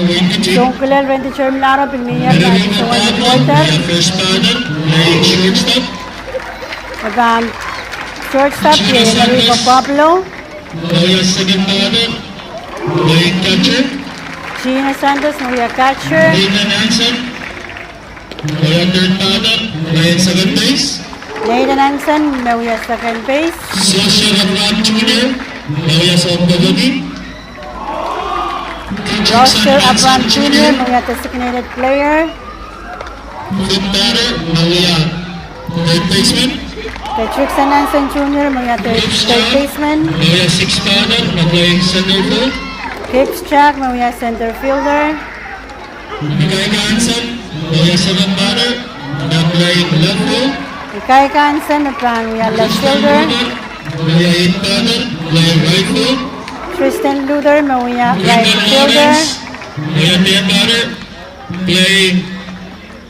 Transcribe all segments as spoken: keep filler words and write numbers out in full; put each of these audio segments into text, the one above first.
Soang kilel Renti Jermilaro pil mie pahn soangen Walter. Pahn shortstop iei Enrico Pablo. Gina Santos me wia catcher. Nathan Hansen me wia second base. Roster Abraham Junior me wia designated player. Fifth batter me wia third baseman. Patrickson Hansen Junior me wia third, third baseman. Sixth batter me playing center field. Kipschak me wia center fielder. Ikaika Hansen me wia seventh batter, me playing left field. Ikaika Hansen me pahn wia left fielder. Me wia eighth batter, playing right field. Tristan Luther me wia right fielder. Me wia tenth batter, playing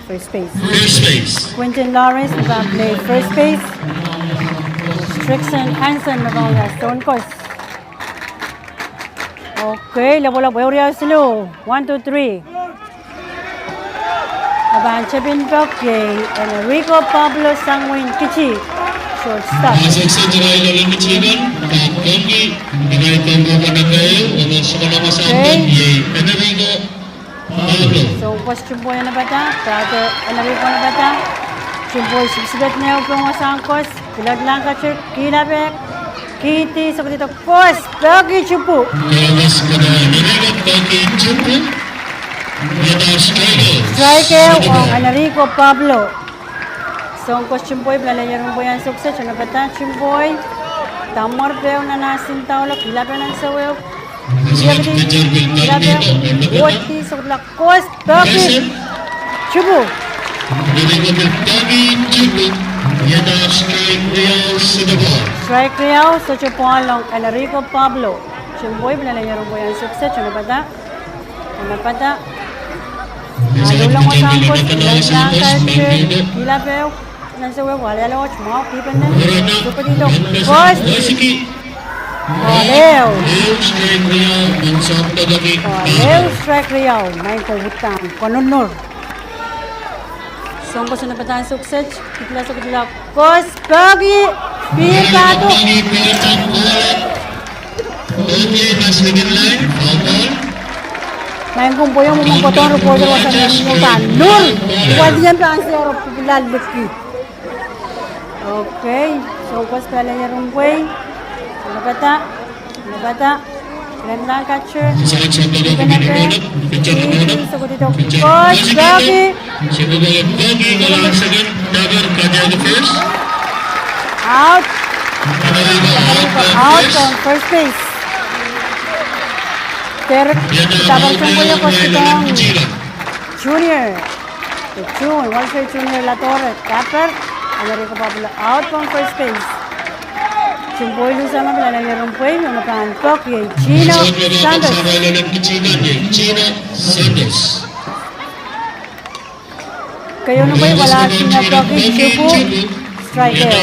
first base. First base. Quinton Lawrence me pahn play first base. Strickson Hansen me pahn wia soun kos. Okay, lepwelep ehu riau siluh. One, two, three. Me pahn tepin pok iei Enrico Pablo sang wehin Kiti, shortstop. Soun kos Timpoi Enepata, pahto Enrico Enepata. Timpoi sipsipet ehu pohn wasahn kos, piladlahng katir, kihlapehk, kihdi, sokedi, kos peki, tipu. Strike ehu ong Enrico Pablo. Soun kos Timpoi pil alehier en pwei ansou kiset, Enepata Timpoi. Tamwer pehu nan asin daulok, kihlapehk nan seweo. Kihlapehk, wehdi, sokedla, kos peki, tipu. Strike riau, sohte ball ong Enrico Pablo. Timpoi pil alehier en pwei ansou kiset, Enepata. Enepata. Ahi lulong wasahn kos, piladlahng katir, kihlapehk nan seweo, wahla loht, mwahu, kihpene, sokedihdo, kos. Ball ehu. Ball ehu, strike riau, maing ko uhdahn kononor. Soun kos Enepata ansou kiset, kihla, sokedihla, kos peki, pihr pahdo. Maing ko pwoyon, mwomwen kohdohn reporter wasa me uhdahn nur. Wadien pahn sehro pwupwula liki. Okay, soun kos pil alehier en pwei. Enepata, Enepata. Piladlahng katir. Kihpene, kihdi, sokedihdo, kos peki. Out. Out on first base. Derik Tapal Timpoi, kos kihdohng Junior. Junior, Walter Junior Ladore, Tapal, Enrico Pablo out pohn first base. Timpoi luhsang me pil alehier en pwei, me pahn pok iei Gino Santos. Gino Santos. Keieun en pwei pahla Gino peki, tipu, strike ehu.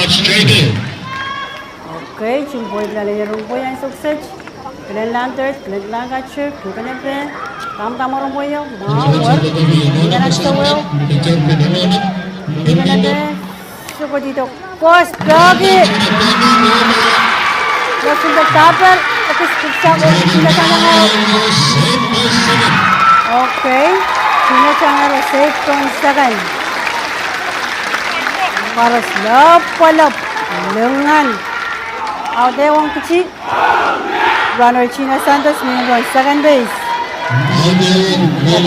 Okay, Timpoi pil alehier en pwei ansou kiset. Kilenlahng dirt, kilenlahng katir, kihpene peh. Tamtamwer en pweio, mwahu, wet. Kihpene nan seweo. Kihpene peh. Sokedihdo, kos peki. Wesington Tapal, ekis kipsa ko, kilesan ango. Okay, Gino Santos safe pohn second. Koaros lepwelep, lingan. Out ehu ong Kiti. Runner Gino Santos mihmi pohn second base.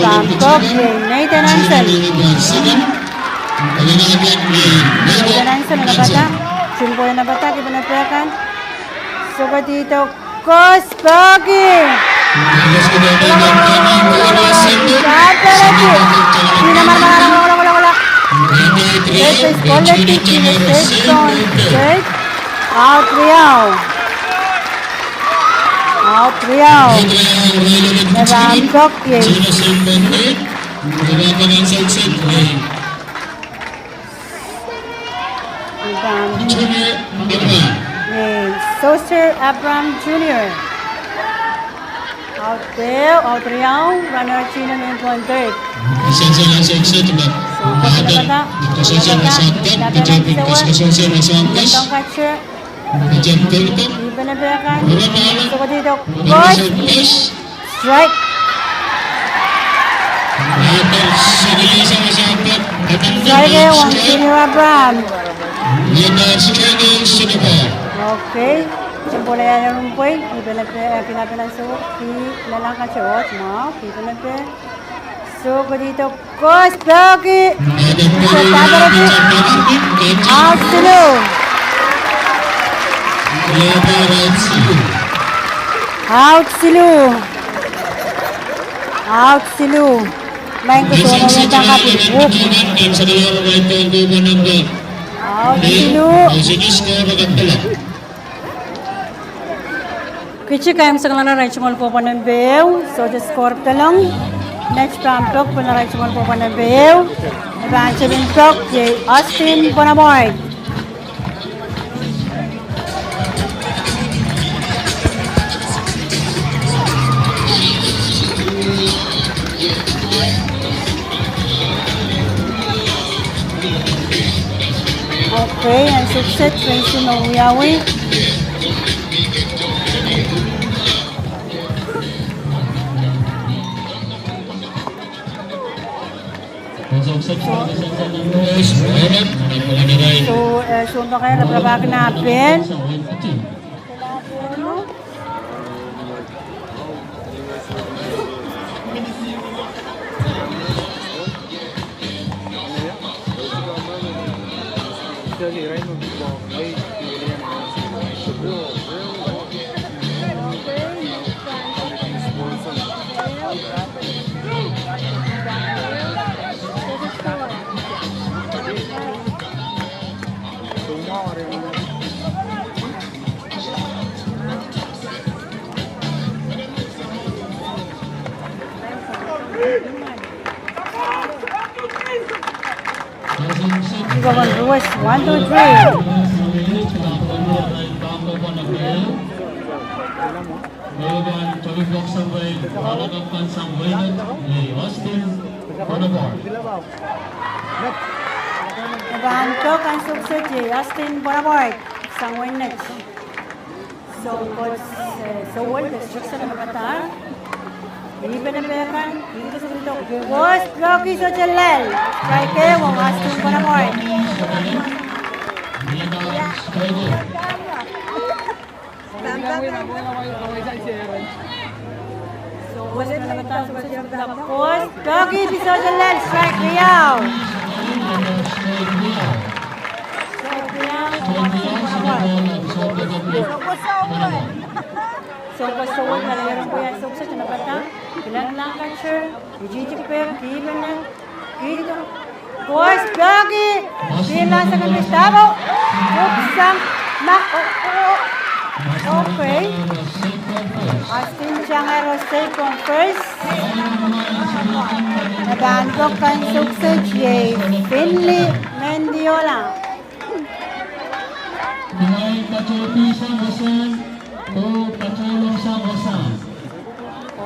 Pahn pok iei Nathan Hansen. Nathan Hansen Enepata. Timpoi Enepata, kihpene peh kan. Sokedihdo, kos peki. Out riau. Out riau. Me pahn pok iei. Soster Abraham Junior. Out there, out riau, runner chino nin point third. Sohte, sohte, sohte, sohte, sohte, sohte, sohte, sohte, sohte, sohte, sohte, Ipenepeh kan, sohte, sohte, sohte, strike. Strike ehu ong Senior Abraham. Okay. Sohte ball iang run pwei, Ipenepeh, eh, Kilapena sohte, ki lelahng kache ot, ma, Ipenepeh. Sohte, sohte, Kos peki. Out siluh. Out siluh. Out siluh. Maing koasoia tangkap wuk. Out siluh. Kiht kaimwisekala irail tungoal kohpwenen ehu, sohte score pedelong. Net pahn pwok pwehn irail tungoal kohpwenen ehu. Pahn tepin pwok, iei Austin Bonamwait. Okay, en sukset, Tracy me wiawi. So, eh, sounpakair raparapahkin ah pehn. One, two, three. Pahn pwok en sukset, iei Austin Bonamwait. Sang wehin Net. Sounkoso, eh, Sowal, district song number ten. Ipenepeh kan, Ipenepeh kan, Kos peki, sohte lel. Strike ehu ong Austin Bonamwait. Kos peki, pil sohte lel, strike riau. Strike riau. Sounkoso Sowal, pali eron pwia sukset, number ten. Kilang lang kache, ijiji pek, kipene, kito. Kos peki, sila second base tabo. Ups, sang, ma, oh, oh. Okay. Austin Changaro safe on first. Pahn pwok en sukset, iei Finley Mendiola.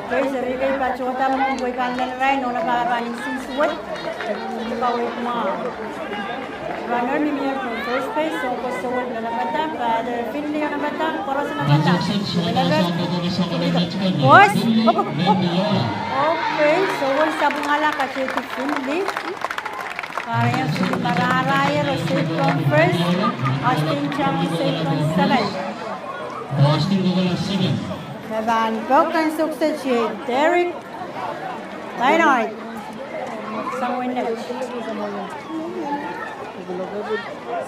Okay, seri kei patohda mwo pwe pahn lel irail, nohno pahpa pahn insensuwed. Sohte kaweid mwahu. Runner mihmi ong first base, Sounkoso Sowal pil lelepeda, batter Finley lelepeda, koaros lelepeda. Kos, okay, Sowal sapwungala, katehdi Finley. Kahrehiong Finley marahrahier oh safe on first, Austin Changaro safe on second. Me pahn pwok en sukset, iei Derek Bernard. Sang wehin Net.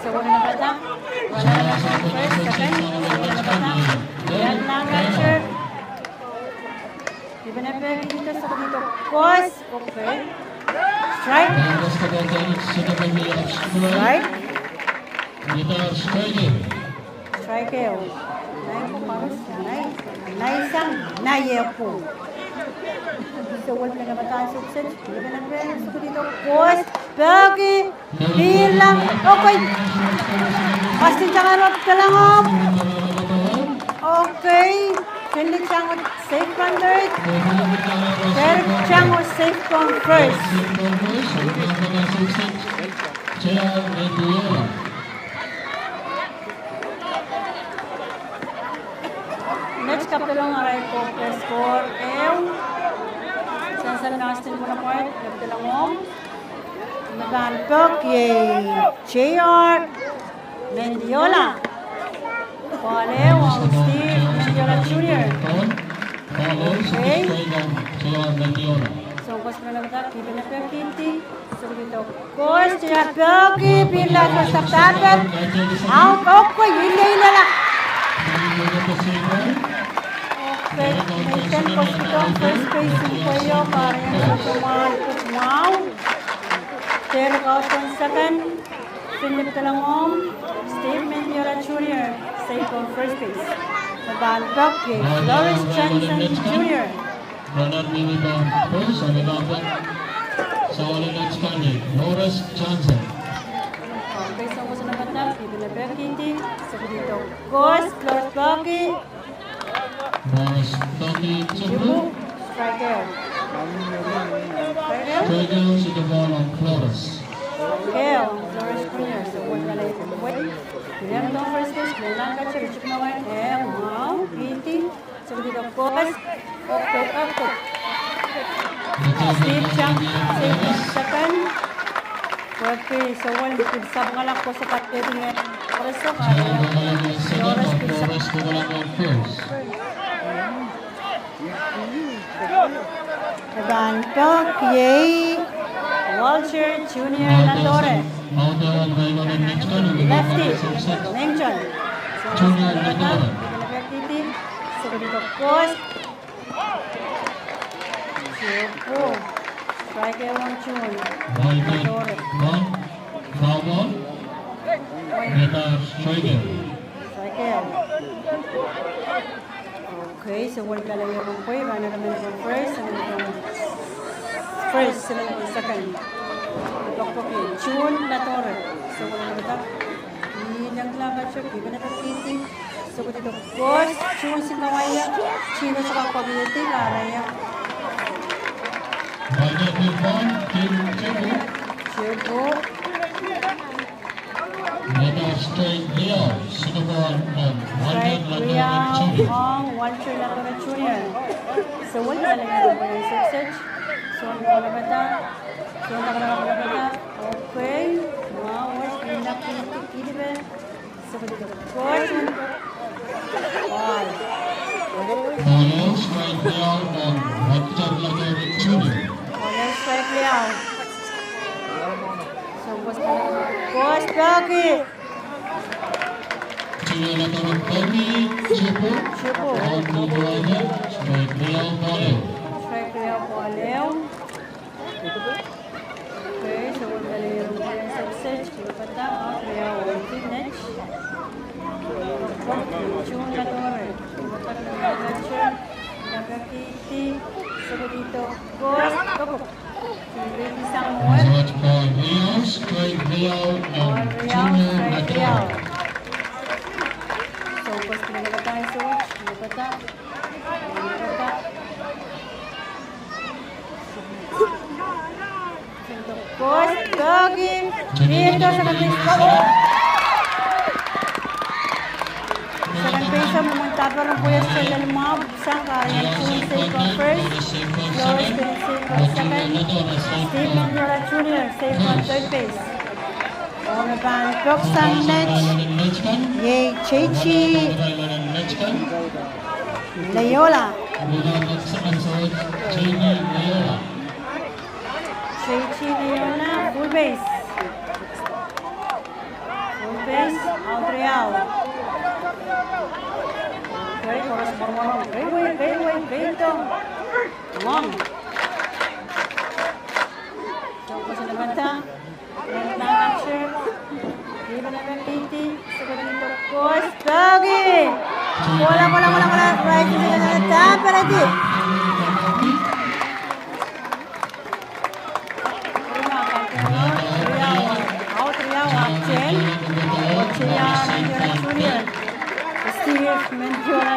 Sowal lelepeda. First, second, Sowal lelepeda. Red line catcher. Ipenepeh kihdo, sohte kihdo, kos, okay. Strike. Strike. Strike ehu. Nai ko koaros, nai, nai sang, nai ehu. Sowal pil lelepeda en sukset, Ipenepeh, sohte kihdo, kos peki, pil lang, okay. Austin Changaro, pil lang, okay. Finley Save pahn third. Derek Chang oh save pahn first. Met kapedolong arail kohkohp score ehu. Sansal Austin Bonaparty kapedolong. Me pahn pek iei J R Mendiola. Ball ehu ong Steve Mendiola Junior. Okay. Soun koaros pil en peki, sohte pil koaros, J R peki, pil en peki, pil en peki, pil en peki. Au, okay, ile, ile la. Okay, Nathan Koskito, first base, en pweio, kariong, sohte mwahu, mwahu. Derek Austin second. Philip Telangom, Steve Mendiola Junior, save pahn first base. Me pahn pek iei Floris Johnson Junior. Runner mihmi pahn first, oh me pahn pek. Sohte pil koaros, Floris Johnson. Okay, soun koaros en peki, pil en peki, sohte pil koaros, Floris peki. Morris Toki Chipu. Chipu, strike ehu. Strike ehu. Strike ehu, sohte ball ong Floris. Ehu, Floris Junior, sohte ball ong Floris. Pil en peki first base, pil en peki, Chipu, no, ehu, mwahu, piti, sohte pil koaros. Okay, okay. Steve Chang, Steve Chang, second. Pwehki Sewol me pil sapwungala koasoia pahn peki me Flores, Flores pil sapwungala. Me pahn pek iei Walter Junior Latore. Lefty, Mengchon. Junior Latore. Sohte pil koaros. Strike ehu ong Junior Latore. Foul ball. Mehta strike ehu. Strike ehu. Okay, Sewol pil en peki, runner mihmi pahn first, runner mihmi pahn first, runner mihmi pahn second. Pokpoki, Junior Latore. Sewol en peki. Ih, langla kache, pil en peki. Sohte pil koaros, Junior Singawaya, Junior Singawaya, Junior Singawaya. Chipu. Strike riau ong Walter Latore Junior. Sewol pil en peki, sohte pil. Sohte pil koaros. Sohte pil koaros. Okay. Mwahu, pil en peki, pil en peki. Sohte pil koaros. Ball. Ball, strike riau ong Walter Latore Junior. Ball, strike riau. Soun koaros, koaros peki. Junior Latore peki, Chipu. Chipu. Strike riau, ball. Strike riau, ball. Okay, Sewol pil en peki, sohte pil. Pil pahn pek, out riau, one, two, next. Junior Latore. Pil pahn pek, pil en peki, sohte pil koaros. Pil en peki sang wet. Ball riau, strike riau ong Junior Latore. Soun koaros pil en peki, sohte pil. Koaros peki. Pil en peki, second base. Second base, me mwein dahperen pwehki Australia limau, sang kariong Junior save pahn first, Flores pil en save pahn second, Steve Mendiola Junior save pahn third base. Oh me pahn pek sang net, iei J G Leola. J G Leola, full base. Full base, out riau. Okay, koaros mwoamwoarong. Kei wei, kei wei, kei tong. Long. Soun koaros en peki. Pil en peki, sohte pil koaros. Peki. Kola, kola, kola, kola. Right, right, right, right. Tampalaki. Out riau, out riau, out ten. Junior Mendiola Junior. Steve Mendiola.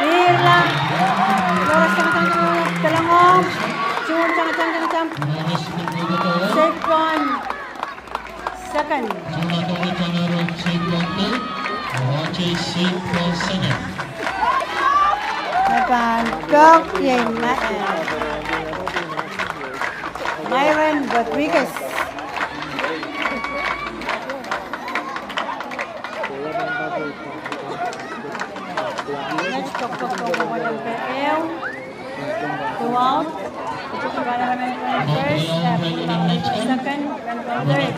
Pihrla. Loras tangatangsang, Delongo. Tun tangatangsang. Save pohn second. Me pahn pok iei Ma-, Myron Rodriguez. Next, pok pok pok pok, ehu. Two out. First, eh, second, third.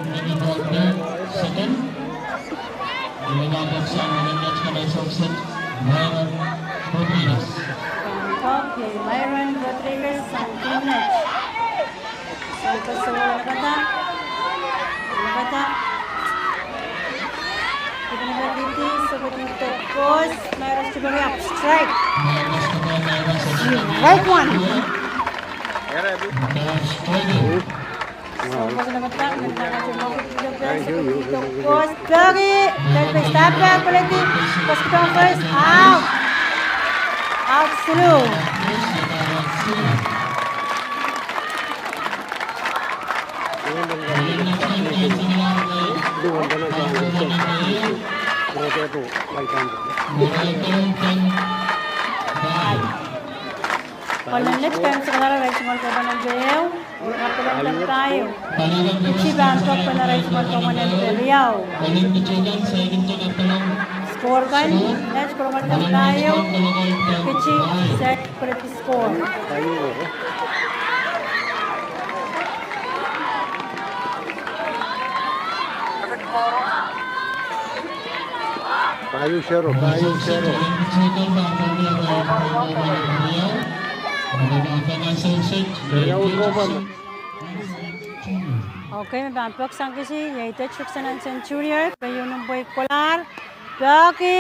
Second. Pok iei Myron Rodriguez sang team Net. Sang ke song, Nabata. Nabata. Kihdi, Nabata, kihdi, sokehdi, tokos, Myron, strike. Strike one. Song ke Nabata, Nabata, kihdi, tokos, poaki, third base, tap back, peledi, first, out. Out, siluh. Kolonel Net pahn sokehda arail tungoal kohpon nempe ehu, ahpw kolonel pahieu. Kichi pahn pok pahn arail tungoal kohpon nempe riau. Score kan, Net kolonel pahieu, Kichi set. Peledi score. Pahieu zero, pahieu zero. Riau kohpon. Okay, me pahn pok sang Kichi, iei Dutch Rickson Hansen Junior, keieun mpwei kolahr. Poaki.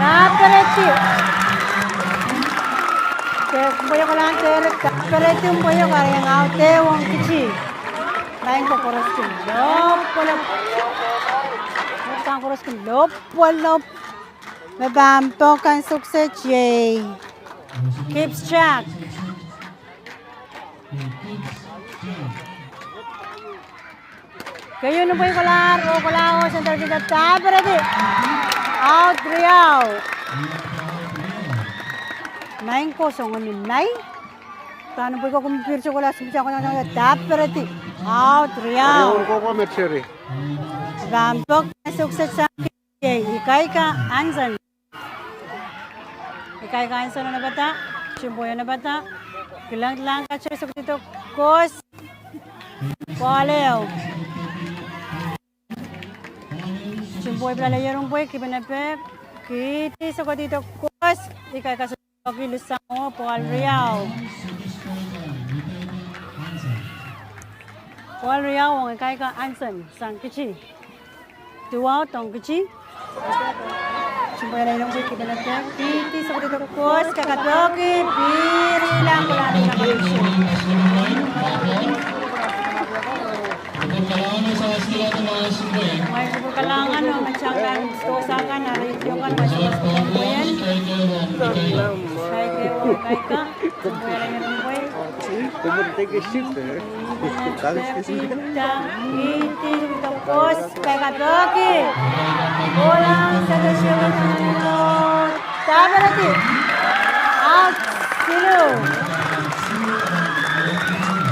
Taperedi. Ke mpwei kolahr, taperedi mpwei kolahr, iang out ong Kichi. Maing ko koaros kin lopwolop. Sang koaros kin lopwolop. Me pahn pok kan sukset iei Kipsjak. Keieun mpwei kolahr, oh kolahr, oh senter fielder taperedi. Out riau. Maing ko song ni mai. Pahn mpwei ko kumpihr sokola, sumsa ko, taperedi. Out riau. Pahn pok sukset sang Kichi, Ikaika Hansen. Ikaika Hansen onopata, Timpoi onopata, kilang kilang kate sokehdi tokos. Ball ehu. Timpoi pilada ier mpwei, kipene pek, kihdi sokehdi tokos, Ikaika sohte poaki, luhsango, ball riau. Ball riau ong Ikaika Hansen sang Kichi. Two out ong Kichi. Timpoi pilada ier mpwei, kipene pek, kihdi sokehdi tokos, kakadohki, pihrla, kolahr. Mwein kupwur kalahngan ong me tang kan, scorer kan, ari tio kan, mwein scorer kan. Strike ehu ong Ikaika. Timpoi pilada ier mpwei. Kihdi tokos, kakadohki. Ball ong senter fielder, taperedi. Out, siluh.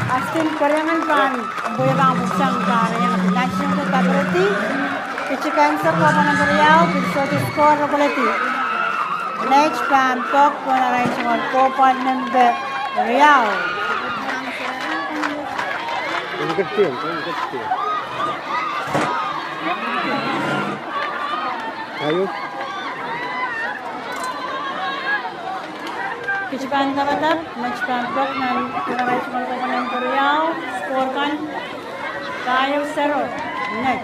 Austin Keriangan pahn mpwei pahn pwuksang, Keriangan pahn taperedi. Kichi kan song kohpon nempe riau, pil sohte score koledi. Net pahn pok pohn arail tungoal kohpon nempe riau. Aio. Kichi pahn tapatap, Net pahn pok nan tungoal kohpon nempe riau, score kan, pahieu zero. Net.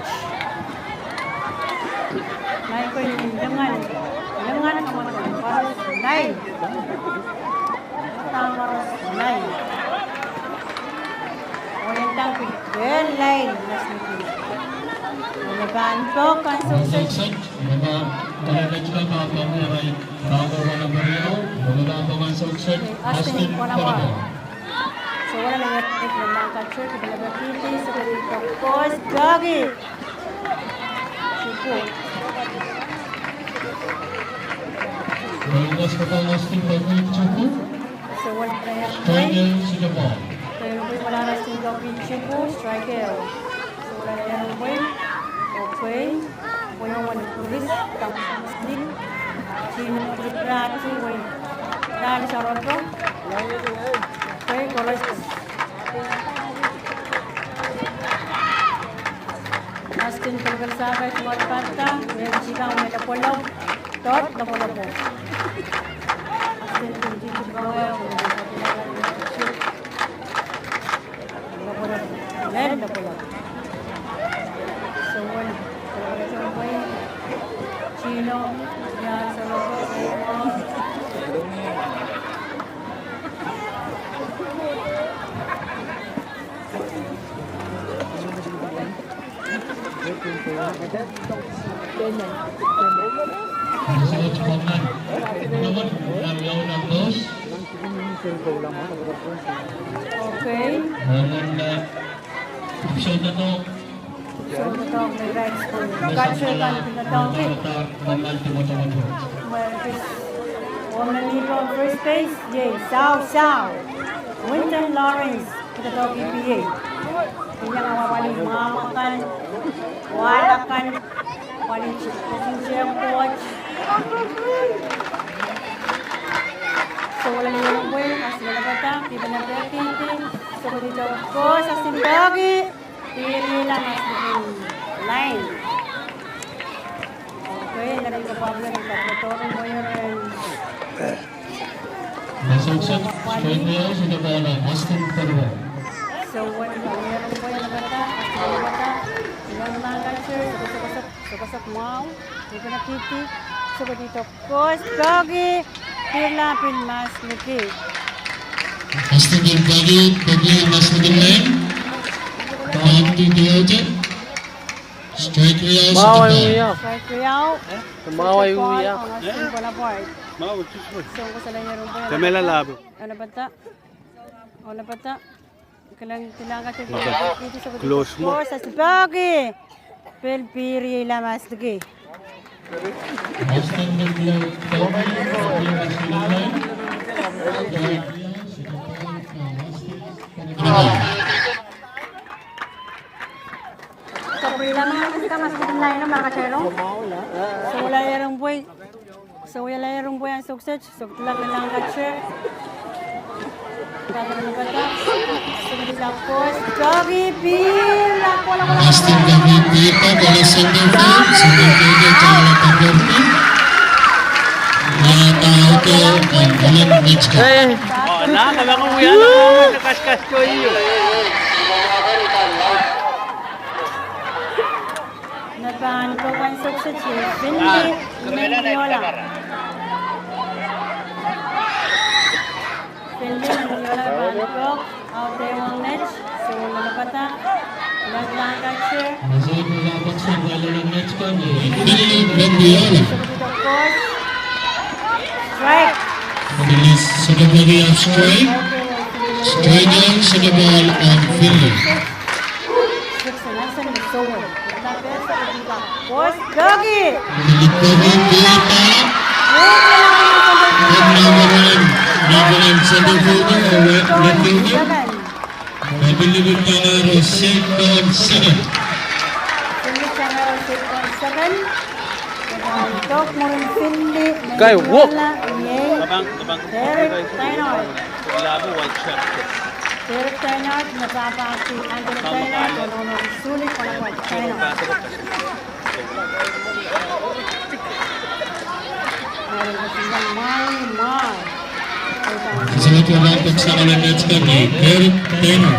Naipwen lingan, lingan kamwadong, koaros nai. Dahme koaros nai. Oiendang pil, eh, lain, mas niki. Ole pahn pok kan sukses. Astin Kolawa. So, wala na ia pik na mangkatrik, pila pekiti, so, pekiti, of course, doggy. Chuku. So, wala na ia pik. Wala na ia pik, chuku, strike. So, wala na ia pik. Okay. Pwe ong wani kuris, tamsnik, sin kuris ratu, wei, rali saroto. Pwe koaros. Astin pelpel sakai, suwed pahta, wei, sika, wei, lapalap, dot, lapalap. Astin pelpel sakai, Okay. Sohte tohk me right school. Culture kan pil tohk. Well, this woman on first base, yay, Sau Sau. Winton Lawrence, pil tohk E P A. Iang awa pali mama kan, wala kan, pali chief, chief coach. So, wala ni iang pwe, as wala pata, pil na pekiti, so, pil tohk, coach, as in doggy. Pil ila mas likin line. Okay, ngeri ke problem ka tohto moiren. Masokset, strike, so the ball, Astin Kolawa. So, wani ka moiren pwe na pata, Astin Kolawa, iang mangkatrik, sokosok, sokosok, sokosok mwahu, ni pil na pekiti, so pil tohk. Coach, doggy, pil la pil mas liki. Astin doggy, doggy mas liki line. Ball to the outer. Strike riau, mwahu, strike riau. Strike riau. Mwahu, strike riau. Astin Kolawa. Mwahu, just wait. So, ko sala iang pwe. Temela labu. Ona pata. Ona pata. Kilang, kilang ka cek. Close mo. Course, as doggy. Pil piri ila mas liki. Sa pil ila mas liki, mas liki line, mas liki line. So, wala iang pwe. So, wala iang pwe, an sokset, so, kilang, kilang ka cek. Kilang, kilang ka cek. So, kilang, course, doggy, pil, la, kola, kola, kola. Astin doggy, pil, kola, center field, center field, kola, center field. Ya, ta, okay, and, and then next guy. Eh. Oh, na, kami ako, kuya, na, kaskas ko iyo. Na pahn pok kan sokset, Finley Mendiola. Finley Mendiola pahn pok, out ehu ong net, so, na pata, na pahn kak cek. Finley Mendiola. Strike. Finley, so the body of strike. Strike, so the ball on Finley. Six and that's in the zone. Course, doggy. Doggy, doggy. Number one, number one, center fielder, left fielder. Pabilipin Tanaro, second, second. Pabilipin Tanaro, second, second. Dok morin Finley, kai, wok. Mendiola, yay. Tabang, tabang. Derek Tainor. Labu, one shot. Derek Tainor, na pahpahki Anthony Tainor, konono Suli, konono Tainor. Sangete wala pek sangala net kan ni Derek Tainor.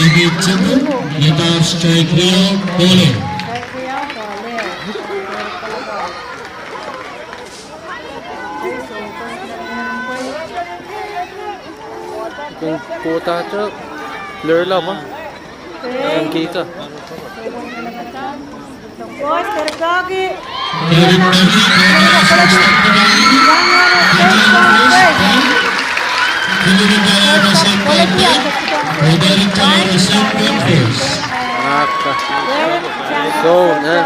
pahn tikitik, iei strike riau, ball ih. Kin kohda te, lerla ma. Kin kihda. Aka. So, eh.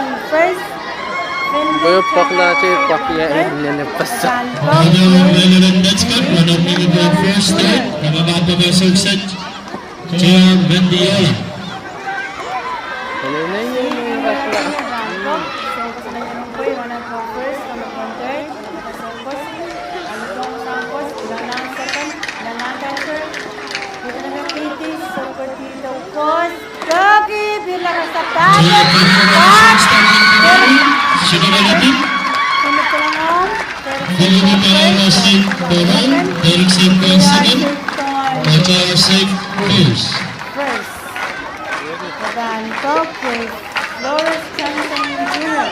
Pwe pahkla te pahkia en nene pasa. First, eh, Tia Mendiola. First. First. Pahn kak Flores Johnson Junior.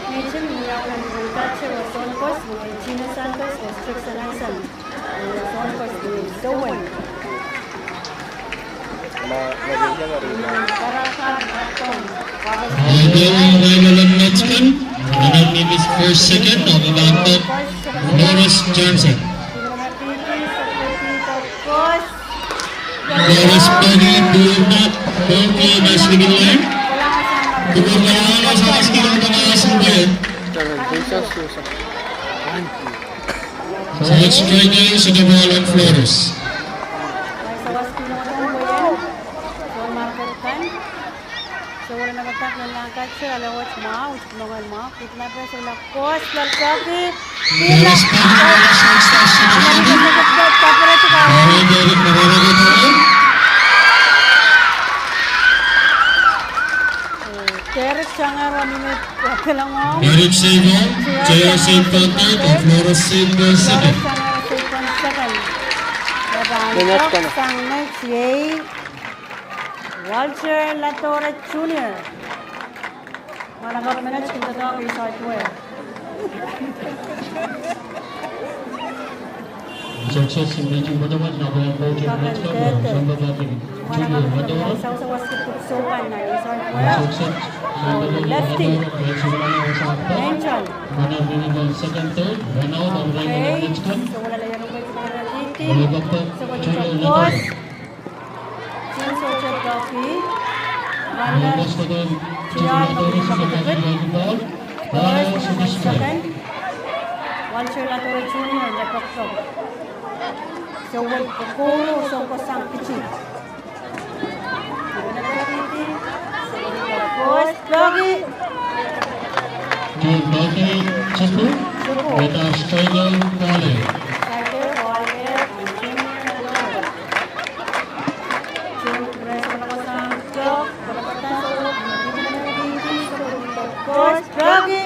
Neitin wiawi en rangkahte wasa soun koaros, Gina Santos, Restriction Anson. Wasa soun koaros, Sowen. Although arrival announcement, anonymous first, second, of Flores Johnson. Flores pahn pil pahn pil mas likin line. Pil pahn mas likin line. So it's strike, so the ball on Flores. Derek Sangaro, Mimit Telangong. Derek Sangaro, J R Singh Panther, Flores Singh second. Flores Sangaro Singh second. Sang net iei Walter Latore Junior. Mwahnakapw minit kin doadoahk eisek duwe. Success in reaching bottom of number fourteen, Match Club, Samba Patrick Junior, Matoro. Lefty. Angel. Run out, minimum second, third, run out, and run out, Match Club. Junior, Matoro. Jim Sochek Doki, Manar Tiar Doki Makadikit, Doris Second, Walter Latore Junior Nepoktok. Sewel Kokoro Songkosang Kichi. Doki. Jim Doki Chiku, Chiku. With a striker, Kale. Striker, Kale.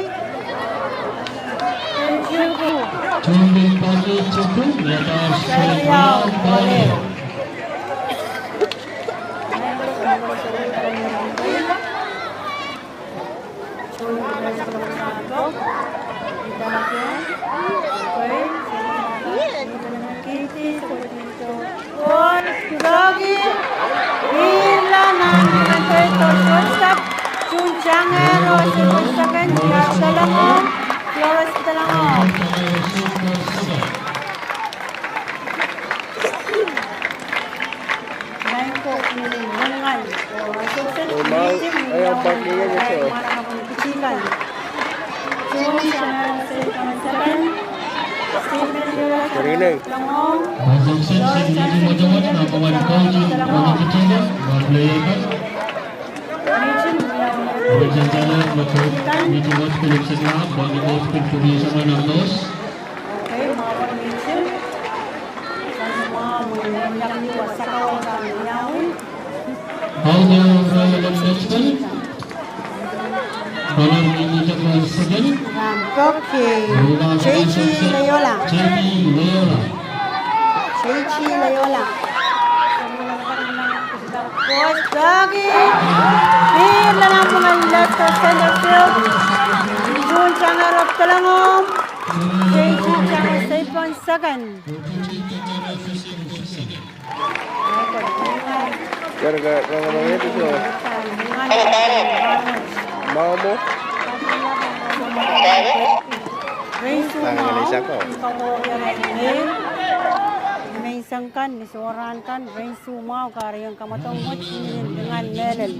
Kor, Doki, ila nan kante to shortstop, June Changero, Silver Second, Tia Telangong, Flores Telangong. Nan pokei, J T Leyola. J T Leyola. Koasoia, pil nan pwungen left of center field. Tun tangerok telengomw. J T tanger seipon second. Mamo. Menseng kan, ni soran kan, rensumwahu kahrehiong kamwadong wet, ni lingan mehlel.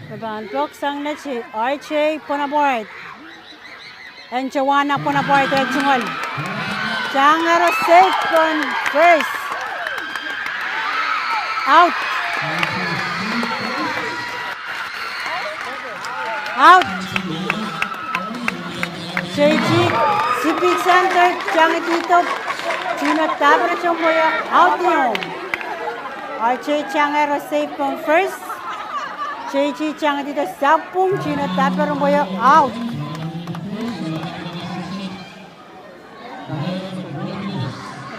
Me pahn pwok sang neti, R J Bonaparte. En Joanna Bonaparte, eh, tungoal. Tangero seipon first. Out. Out. J T, sipi center, tangitihdo, tihno dahpere tohnpoio, out ni omw. R J tangero seipon first. J T tangitihdo sapwung, tihno dahpere tohnpoio, out.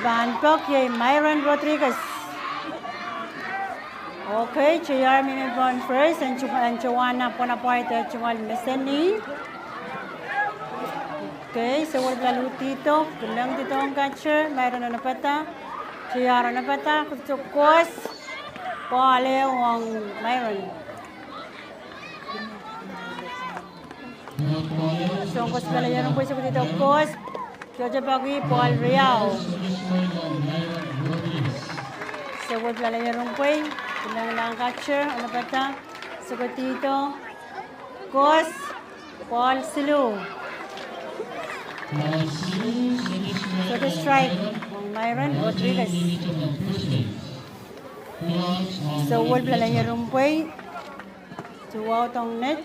Pahn pok iei Myron Rodriguez. Okay, J R mihmi pohn first, en Jo-, en Joanna Bonaparte, eh, tungoal meseni. Okay, sewol pilal uhdihdo, kilengdido ong catcher, Myron onopada, J R onopada, koasoia koas, ball ehu ong Myron. Soang koasoia pilal ieren pwei, sohkohdihdo koas, tohtohpeki ball riau. Sewol pilal ieren pwei, kilenglahng catcher, onopada, sohkohdihdo koas, ball siluh. Sohte strike ong Myron Rodriguez. Sewol pilal ieren pwei, two out ong net.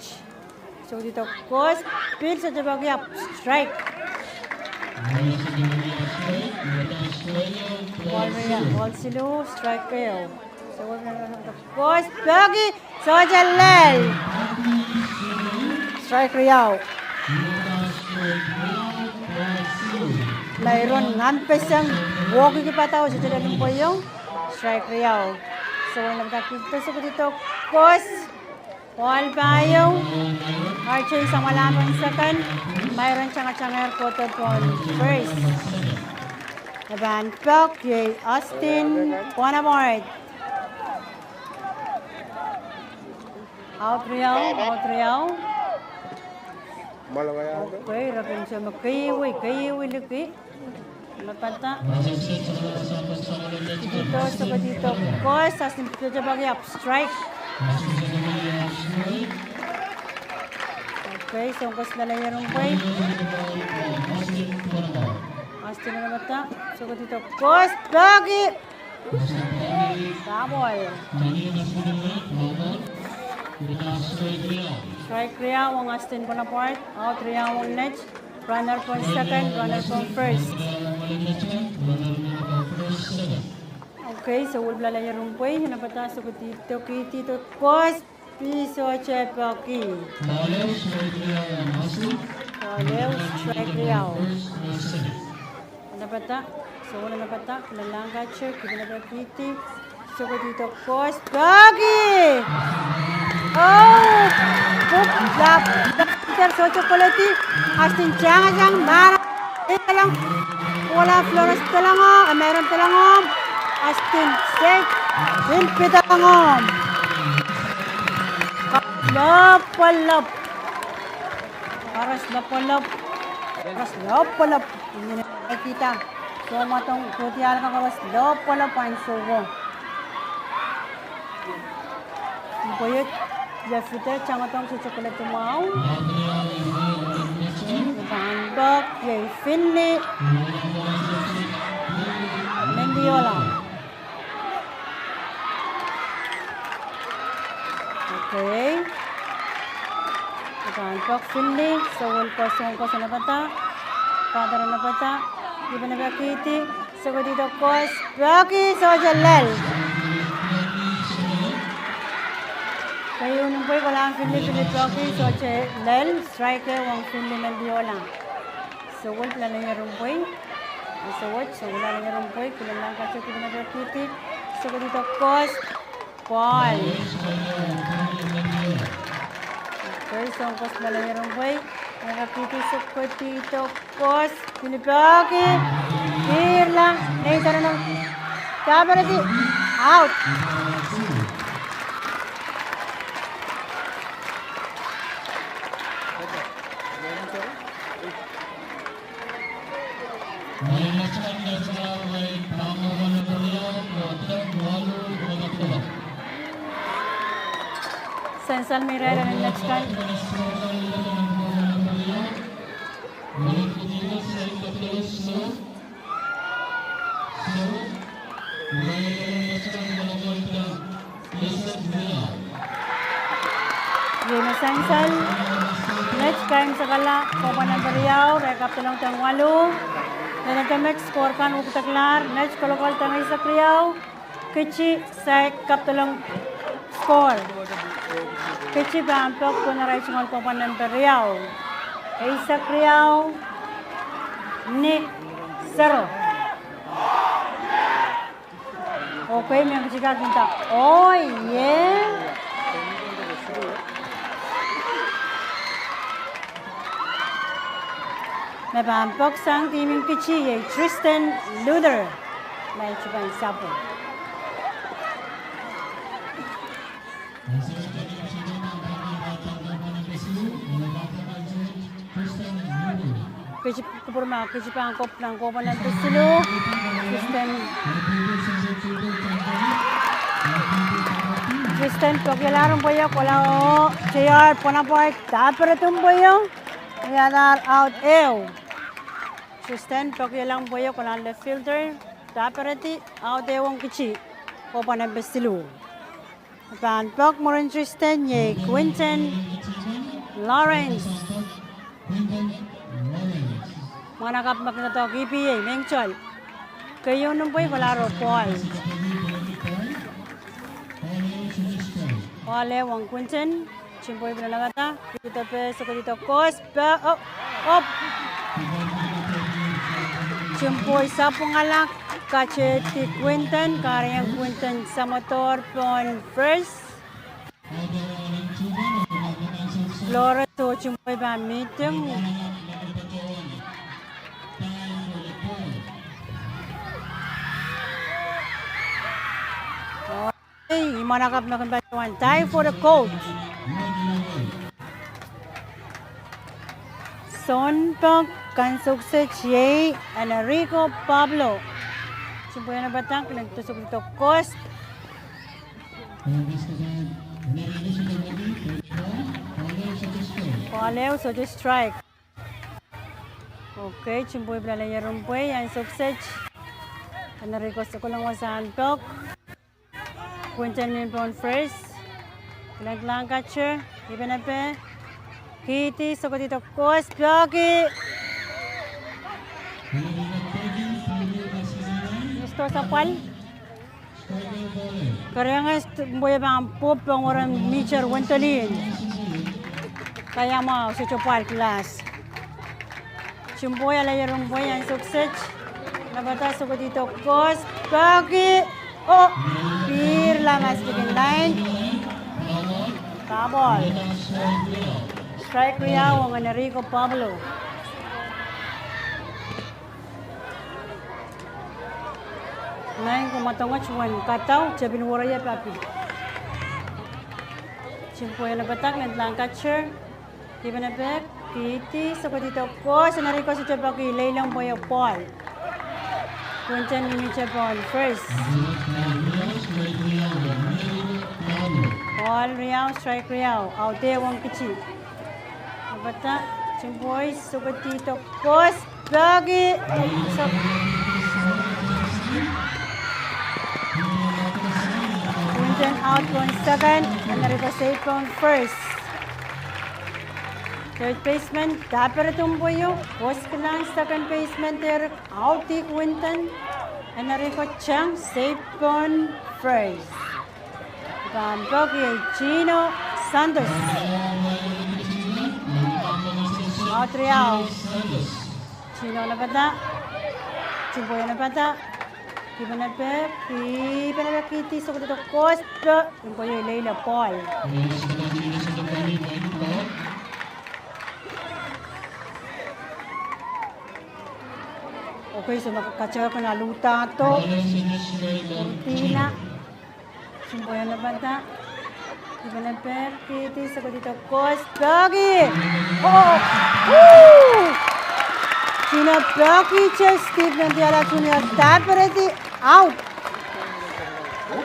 Sohkohdihdo koas, pil sohte peki, ahpw strike. Ball riau, ball siluh, strike ehu. Sewol pilal ieren pwei, koas, peki, sohte lel. Strike riau. Myron ngampeseng, wokiki padahk, sohte lel en pweiong. Strike riau. Sewol onopada kihdo, sohkohdihdo koas. Ball pahieu. R J samwalahng pohn second. Myron tangatanger kohdo pohn first. Me pahn pok iei Austin Bonaparte. Out riau, out riau. Okay, irapen soh me keieu, keieu liki. Onopada. Kihdo, sohkohdihdo koas, Austin tohtohpeki ahpw strike. Okay, soang koasoia pilal ieren pwei. Austin onopada, sohkohdihdo koas, peki. Ball. Strike riau ong Austin Bonaparte, out riau ong net. Runner pohn second, runner pohn first. Okay, sewol pilal ieren pwei, onopada, sohkohdihdo, kihdo koas, pil sohte peki. Ball ehu, strike riau. Onopada, sewol onopada, kilenglahng catcher, kihdo onopada, kihdi, sohkohdihdo koas, peki. Oh, puk lap, lap, sohte koledi, Austin tangatang, mara, ikalong, Ola Flores telengomw, Myron telengomw, Austin save, pil pidalengomw. Lopwolop. Koaros lopwolop. Koaros lopwolop. Ingin kita. Soumwadong, rutial kan koaros lohpwolo pwain souo. Pwe iet, lefite tangodohng sohte koledi mwahu. Pahn pok iei Finley Mendiola. Okay. Pahn pok Finley, sewel koasoan koasoan pahda, pahda pahn pahda, ipenepekihdi, sohte kohdo koasoan, peki sohte lel. Keieun mpwei kolahng Finley, Finley peki sohte lel, strike ong Finley Mendiola. Sewel pil aleier mpwei, sewel, sewel aleier mpwei, kilenlahng kato, kilenlahng kato, sohte kohdo koasoan, ball. First on koasoan aleier mpwei, kilenlahng kato, sohte kohdo koasoan, Finley peki, pihrla, nei sarawi, daperedi, out. Sansal me irail en next time. Iei me sansal, Net kaimwisekala, kohpwa nempe riau, re kapdolong deng waluh. Leledo met score kan wekidekla, Net kolokol deng eisek riau, Kitti saik kapdolong score. Kitti pahn pok pohn arail tungoal kohpwa nempe riau. Eisek riau, ni sero. Okay, me Kitti kak nda. Oh, yeah. Me pahn pok sang team en Kitti iei Tristan Luther. Me e pahn sapwung. Kitti kupwurma, Kitti pahn kop nan kohpwa nempe siluh. Tristan. Tristan pokihla mpweio, kohla oh, J R Bonaparte daperedi mpweio. Wiadahr out ehu. Tristan pokihla mpweio, kohla left fielder daperedi, out ehu ong Kitti. Kohpwa nempe siluh. Pahn pok mwurin Tristan iei Quinton Lawrence. Mwahnakapw me kin doadoahk E P A, mengtol. Keieun mpwei kohla oh ball. Ball ehu ong Quinton. Timpoi pil alehda, kihdo peh, sohte kohdo koasoan, peh, oh, oh. Timpoi sapwungala, katehdi Quinton, kahrehiong Quinton samwodohr pohn first. Flores oh Timpoi pahn mihting. Ei, mwahnakapw me kin patohwan tie for the coach. Sounpwong kan sukset iei Enrico Pablo. Timpoi en padahk, leledo sohte kohdo koasoan. Ball ehu sohte strike. Okay, Timpoi pil aleier mpwei, ahn sukset. Enrico sohte kolong wasahn pok. Quinton mihmi pohn first. Kilenglahng catcher, ipenepe. Kihdi, sohte kohdo koasoan, peki. Misto sapwal. Kerehng mpwei pahn pwupwong weren mihter wendolin. Kaiamwahu sohte pwahl kilas. Timpoi aleier mpwei, ahn sukset. Lapwada, sohte kohdo koasoan, peki. Oh, pihrla mas tikin lain. Foul ball. Strike riau ong Enrico Pablo. Nai, komw mwadangete wen kadau, tepin weriei papi. Timpoi en padahk, kilenglahng catcher. Ipenepe, kihdi, sohte kohdo koasoan, Enrico sohte peki, lelohng mpweio ball. Quinton mihmihte pohn first. Ball riau, strike riau, audehong kitti. Ahpw, Timpoi sohkohdi tohkohs, peki. Quinton out pohn second, Enrico safe pohn first. Third baseman Taper Timpoi, pwoskilahng second baseman Derek, audi Quinton, Enrico tang safe pohn first. Pahn peki Gino Santos. Out riau. Gino napada. Timpoi napada. Kihpene peki, kihpene peki, kitti sohkohdi tohkohs, peki. Timpoi ileile ball. Okay, so me katail pahn luhdahdo. Dina. Timpoi napada. Kihpene peki, kitti sohkohdi tohkohs, peki. Oh! Woo! Gino peki, Steve Nandiala Junior, Taperedi, out.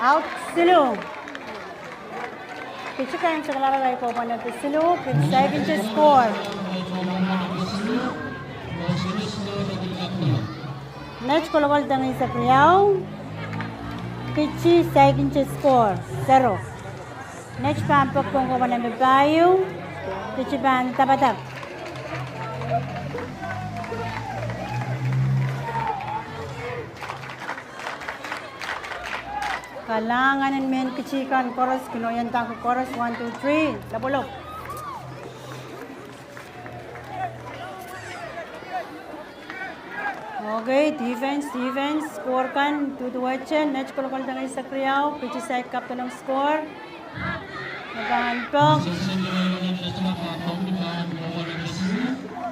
Out siluh. Kitti kan sakalahr arail kohpon en pil siluh, pil saikinte score. Net kolokol tengeisek riau, kitti saikinte score, sero. Net pahn peki pohn kohpon en pil pahieu, kitti pahn dapdap. Kalahngan en mehn kitti kan koaros, kinoian dake koaros, one, two, three, lapalap. Okay, defense, defense, score kan, duduwehte, net kolokol tengeisek riau, kitti saik kapedolong score. Me pahn peki.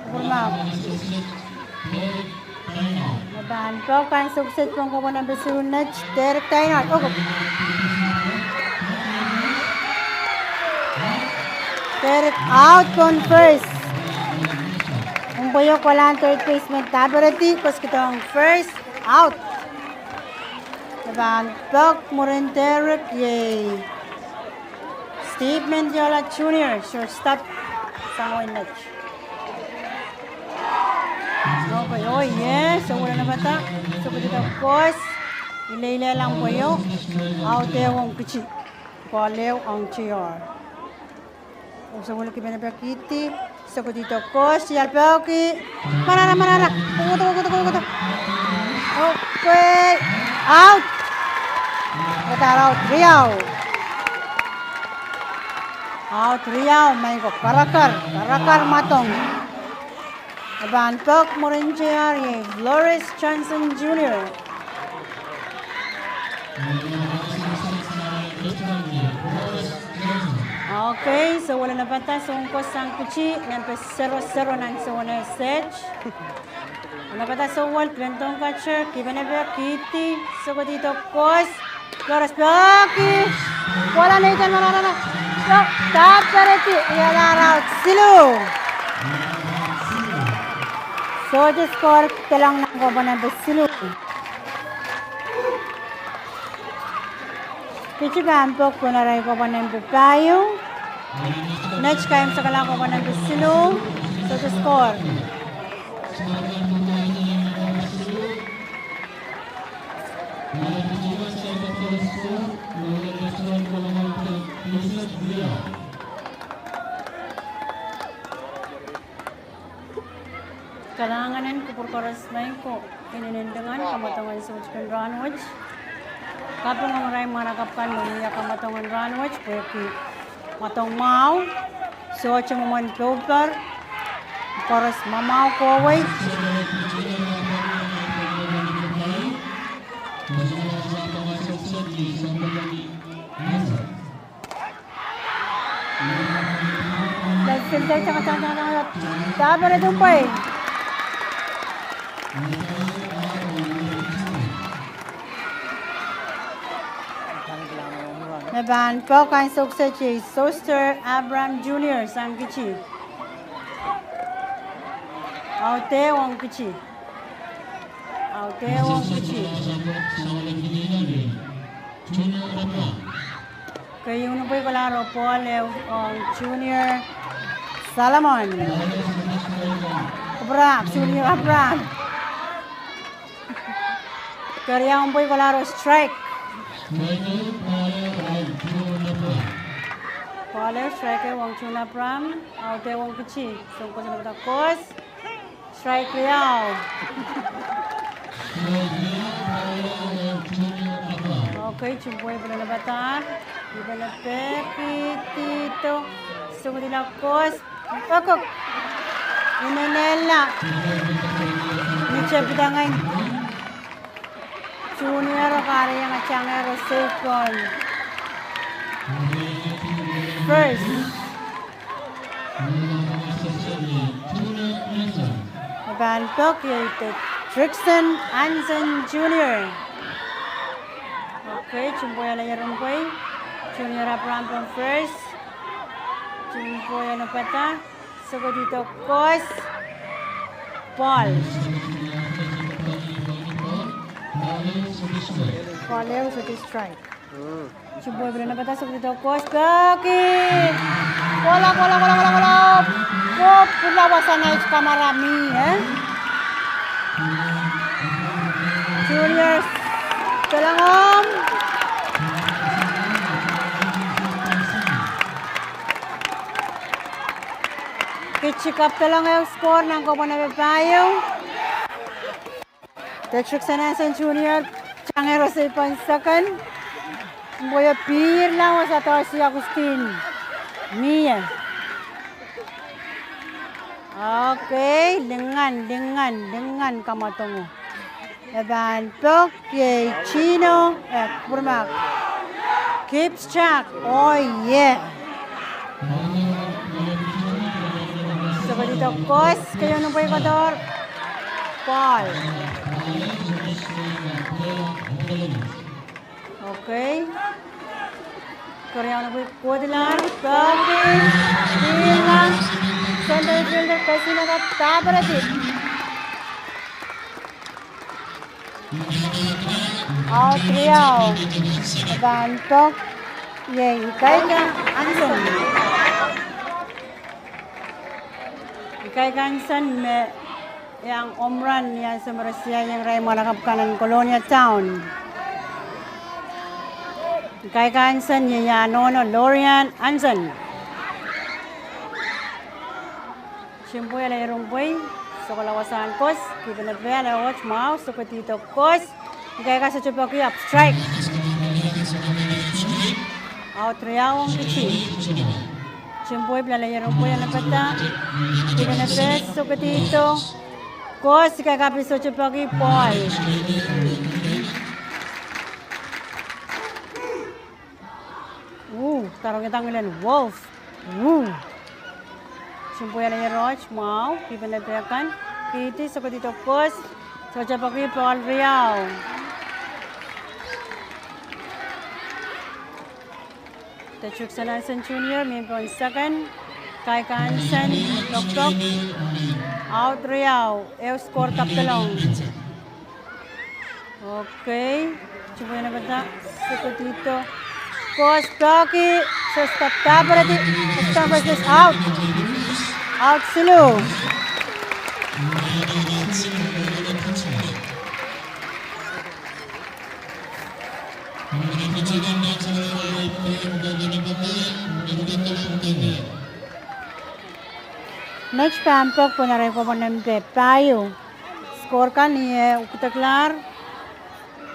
Kupwur mwahu. Me pahn peki kan sohkset pohn kohpon en pil siluh net, Derek Tainot. Oh. Derek out pohn first. Timpoi kolahng third baseman Taperedi, pwoskihdohng first, out. Me pahn peki mwurin Derek iei Steve Mendiola Junior, shortstop, sang wehin Nett. Okay, oh yes, sohwei napada, sohkohdi tohkohs, ileilelahng pweio, audehong kitti, pwoal ehu ong T R. Oh, sohwei kihpene peki, kitti sohkohdi tohkohs, ial peki. Manara, manara. Kokohdo, kokohdo, kokohdo. Okay. Out. Kadahr out riau. Out riau, maing ko, karakar, karakar mwadong. E pahn peki mwurin T R iei Floris Johnson Junior. Okay, sohwei napada, soun koaros sang kitti, nempe sero sero nan soun eh set. Napada sohwei, Clinton Kutcher, kihpene peki, kitti sohkohdi tohkohs. Floris peki. Pwoala neitan manana. So, Taperedi, ialahr out siluh. Sohte score, delong nan kohpon en pil siluh. Kitti pahn peki pohn arail kohpon en pil pahieu. Nett kaimwisekala kohpon en pil siluh. Sohte score. Kalahngan en kupwur koaros, maing ko, inenen dengan, kamwadong en sohte kin rahnwet. Kaping ong irail mwahnakapw kan me wia kamwadong en rahnwet, pwehki mwadong mwahu, sohte mwomwen pwukat, koaros mwamwahu kohwei. Taperedi pwei. Me pahn peki kan sohkset iei Soster Abraham Junior sang kitti. Audehong kitti. Audrey ong Kichi. Keieun pwei kolahro pohl ehu ong Junior Solomon. Abraham, Junior Abraham. Keriaun pwei kolahro strike. Pohl ehu strike ong Junior Abraham. Audrey ong Kichi. Song kosen pata kos. Strike riau. Okay, Jumpoi pil en padahr. Pil en peki, dihdo. Sokidihla kos. Okok. Inenehla. Ni tepida ngehi. Junior o kahrehiong tangehro sei pohn first. Pahn pok iei Trickson Hansen Junior. Okay, Jumpoi ale ierun pwei. Junior Abraham pohn first. Jumpoi ale padahr. Sokidihdo kos. Pohl. Pohl ehu sohte strike. Jumpoi pil en padahr sokidihdo kos, peki. Kola, kola, kola, kola, kola. Pop, pula wasa nait kamara mie, eh? Junior Pelangom. Kichi kapedolong ehu score nan kohpon epe pahieu. Trickson Hansen Junior, tangehro sei pohn second. Pwoio pihrla wasa Darcy Augustine. Mie. Okay, lingan, lingan, lingan kamwadongo. E pahn pok iei Tino, eh, pwurmak. Kipstak, oh yeah. Sokidihdo kos, keieun pwei kohdohr. Pohl. Okay. Keriaun pwei kohdilahr, peki, pihrla, center fielder Kesina kak dahpiredi. Out riau, pahn pok iei Ikaika Hansen. Ikaika Hansen me iang home run ni ansou me re siaieng irail mwahl lakapw kan en Kolonia Town. Ikaika Hansen iei iahn nohno Lorian Hansen. Jumpoi ale ierun pwei, sokohla wasahn kos, kihpene peh ale oht mwahu, sokidihdo kos, Ikaika sohte peki, ahpw strike. Out riau ong Kichi. Jumpoi pil ale ierun pwei en padahr, kihpene peh, sokidihdo kos, Ikaika pil sohte peki, pohl. Uu, karonge dang ilen wolf. Uu. Jumpoi ale ieroht mwahu, kihpene peh kan. Kihdi, sokidihdo kos, sohte peki, pohl riau. Trickson Hansen Junior mih pohn second. Ikaika Hansen, pokpok. Out riau, ehu score kapedolong. Okay. Jumpoi ale padahr, sokidihdo kos, peki, sohte dahpiredi, sohte dahpiredi, out. Out siluh. Met pahn pok pwehn arail kohpon en peh pahieu. Score kan iei, eh, ukdeklahr.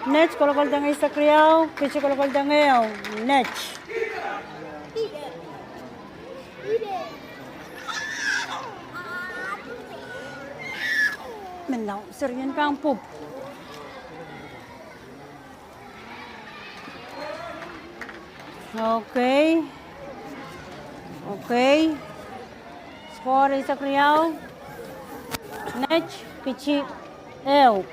Net kolokol dengei eisek riau, Kichi kolokol dengei ehu, net. Menlau, serien pahn pwup. Okay. Okay. Score eisek riau. Net, Kichi ehu.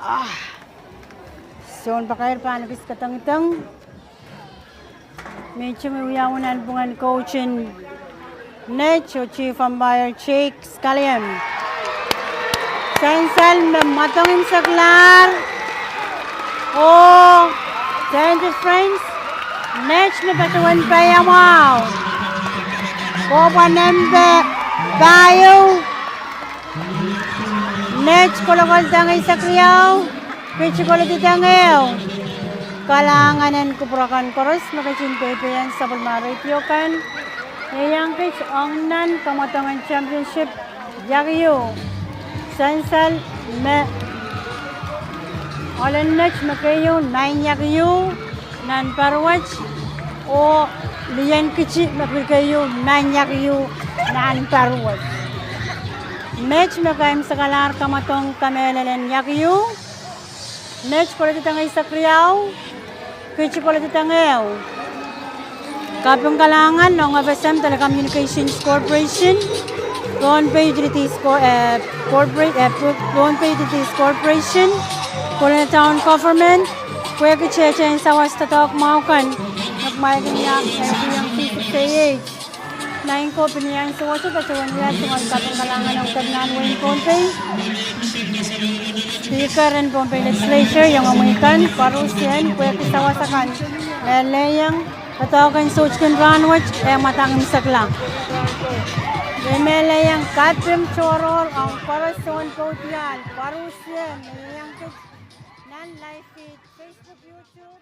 Ah. Sounpakair pahn kis kadengdeng. Mehn team me wiawi nanpwungen coach en Nett oh Chief Umpire Jake Scullion. Sansal me mwadang imwseklahr oh Saint Francis, nett me patohwan paiamwahu. Kohpwa nempe pahieu, nett kolokol dang eisek riau, pitch koledi dang ehu. Kalahngan en kupwur akan koaros me ketin peipeien sapwellime radio kan, ieiang kiht ong nan kamwadang en championship iakiu. Sansal me ohl en nett me keieu nan iakiu nan pahr wet, oh lien kiti me keieu nan iakiu nan pahr wet. Met me kaimwisekalahr kamwadang kamehlel en iakiu. Nett koledi dang eisek riau, kiti koledi dang ehu. Kaping kalahngan ong F S M Telecommunications Corporation, Pohnpei Utilities Co-, eh, Corpora-, eh, Po-, Pohnpei Utilities Corporation, Kolonia Town Government, pwehki tehtehn sawas doadoahk mwahu kan, me kumwail kin iang, eh, iang sixty-eight. Nainko pil ni ansou wet patohwan wia tungoal kaping kalahngan ong Kepinahn wehin Pohnpei, Speaker en Pohnpei Legislature, iangomwi kan koarusie, pwehki sawas akan me lelohng doadoahk en soutikin rahn wet, eh, mwadang imwisekla. Ih me lelohng kaping tohrohr ong koaros en pwuhdiahl koarusie me ieiang kiht nan live feed Facebook, YouTube.